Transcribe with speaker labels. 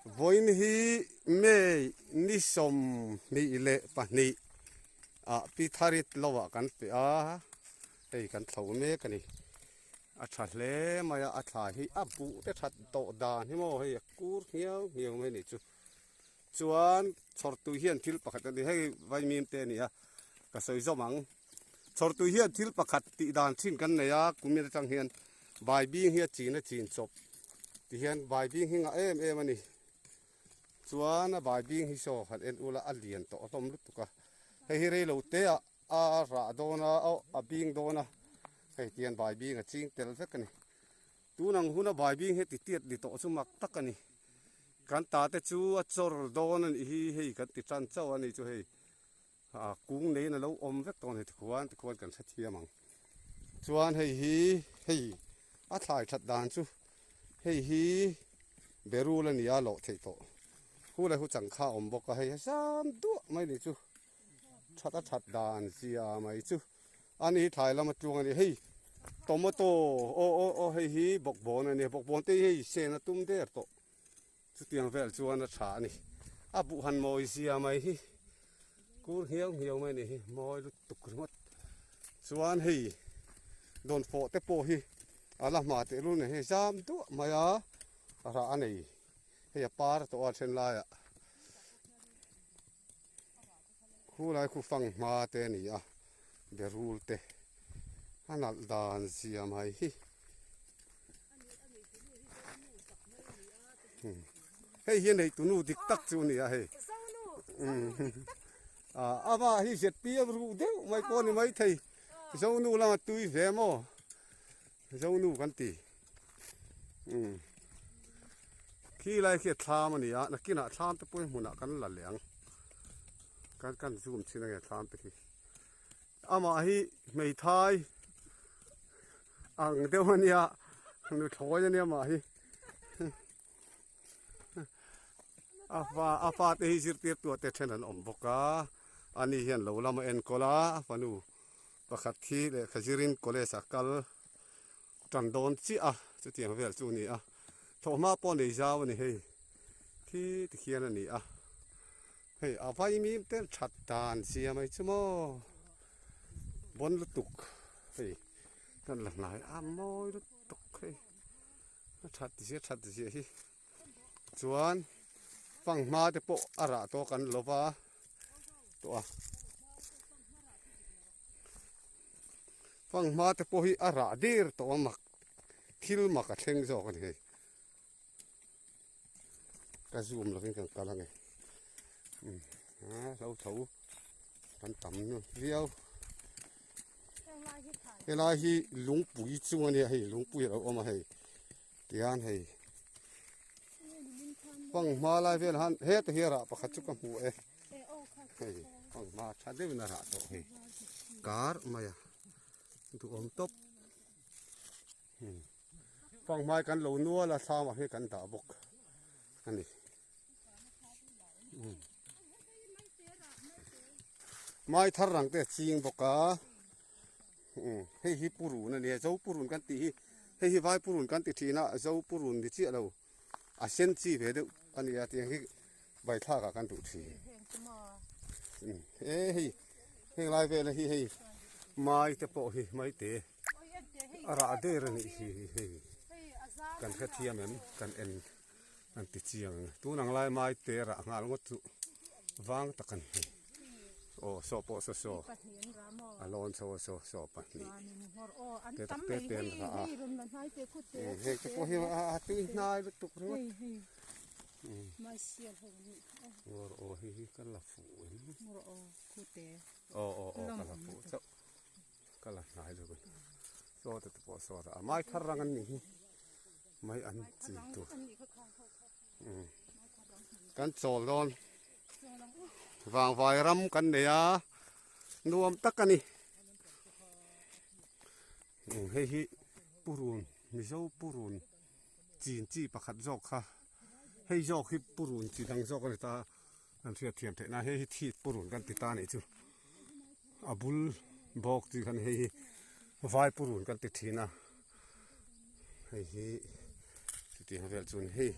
Speaker 1: Vawiin hi May ni 22 ah Pi Tharit lo ah kan pe a, hei kan thlo mek a ni. A tha hle mai a, a thla hi a buh te that tawh dan hi maw hei a kur nghiau nghiau mai a nih chu. Chuan chhawrtui hian thil pakhat a ni, hei vaimim te a ni a, ka sawi zawm ang. Chhawrtui hian thil pakhat tih dan thin kan nei a, kumin atang hian baibing hi a chin a chin chawp ti hian baibing hi ngah em em a ni. Chuan a baibing hi saw han en ula a lian tawh hlawm lutuk a, hei hi rei lo te ah a rah dawn a, a bing dawn a, hei tihian baibing a ching tel vek a ni. Tun ang huna baibing hi titiat ni tawh chu mak tak a ni. Kan ta te chu a chawr dawn a nih hi, hei kan ti tan chauh a ni chu hei a kung neiin a lo awm vek tawh a ni tikhuan tikhuan kan hrethiam ang. Chuan hei hi hei a thlai that dan chu hei hi berul a ni a lawh theih tawh. Hu leh hu changkha a awm bawk a hei a zam duah mai a ni chu. That a that dan zia mai chu. A ni hi thlai lama tluang a ni hei tomato aw aw aw hei hi bawkbawn a ni bawkbawn te hi hei sen a tum der tawh chutiang vel chuan a tha a ni a buh han mawi zia mai hi kur nghiau nghiau mai a ni hi mawi lutuk ringawt chuan hei dawnfawh te pawh hi a la hma teh lul nei hei zam duah mai a rah a nei hei a par tawh a then laiah. Khulai khu fang hma te a ni a, berul te a nalh dan zia mai hi. Hei hi a neitunu dik tak chu a ni a hei. Amah hi zpm ruh deuh mai pawh a ni maithei. Zonu lama tui ve maw? Zonu kan ti. Khi lai khi a thlam a ni a, nakinah thlam te pawh hi hmunah kan la leh ang. Kan kan zoom chin ange thlam te khi. Amah hi hmeithai ang deuh a nia, nuthlawi a nia amah hi. A fa a fa te hi zirtirtu te then an awm bawk a, ani hian lo lama enkawl a, a fanu. Pakhat hi lehkha zirin college ah kal tan dawn chiah a, chutiang vel chu a ni a, thawhhma pawh nei zau a ni hei, khi tikhian a ni a, hei a vaimim te that dan zia mai chu maw, bawn lutuk hei kan la hnai a mawi lutuk hei a that zia that zia hi chuan fanghma te pawh a rah tawk an lo va tawh a fanghma te pawh hi a rah der tawh a mak thil mak a thleng zawk a ni hei ka zoom lovin kan kal ange a lo tho kan tam viau helai hi lungpui chung a nia hei lungpui a lo awm a hei. Tihian hei fanghma lai vel han heta hi a rah pakhat chu ka hmu e hei fanghma tha deuhin a rah tawh hei kar mai a duhawm tawp fanghma hi kan lo nual a thlam ah hian kan dah bawk a ni mai thar rang te a ching bawk a. Hei hi purun a nia zo purun kan tih hi hei hi vai purun kan ti thin a zo purun ni chiah lo a sen chi ve deuh a nia tiang hi vaithlak ah kan duh thin e hei heng lai vel hi hei mai te pawh hi mai te a rah der a nih hi hei kan hrethiam em kan en an ti chiang ang tun ang lai mai te rah nghal ngawt chu vang tak a ni hei aw saw pawh saw saw a lawn chho a saw saw pahnih te tak te te an rah a hei te pawh hi a tui hnai lutuk ringawt ngawr aw hi hi ka la fuh em aw aw aw ka la fuh chauh ka la hnai lutuk saw te pawh saw rah a mai thar rang an nih hi. mai an chi tur kan chawl dawn vangvai ram kan nei a nuam tak a ni hei hi purun mizo purun chin chi pakhat zawk kha hei zawk hi purun chi dang zawk a ni ta kan hriat thiam theih nan hei hi thit purun kan ti ta a nih chu a bul bawk chi khan hei hi vai purun kan ti thin a hei hi chutiang vel chuan hei.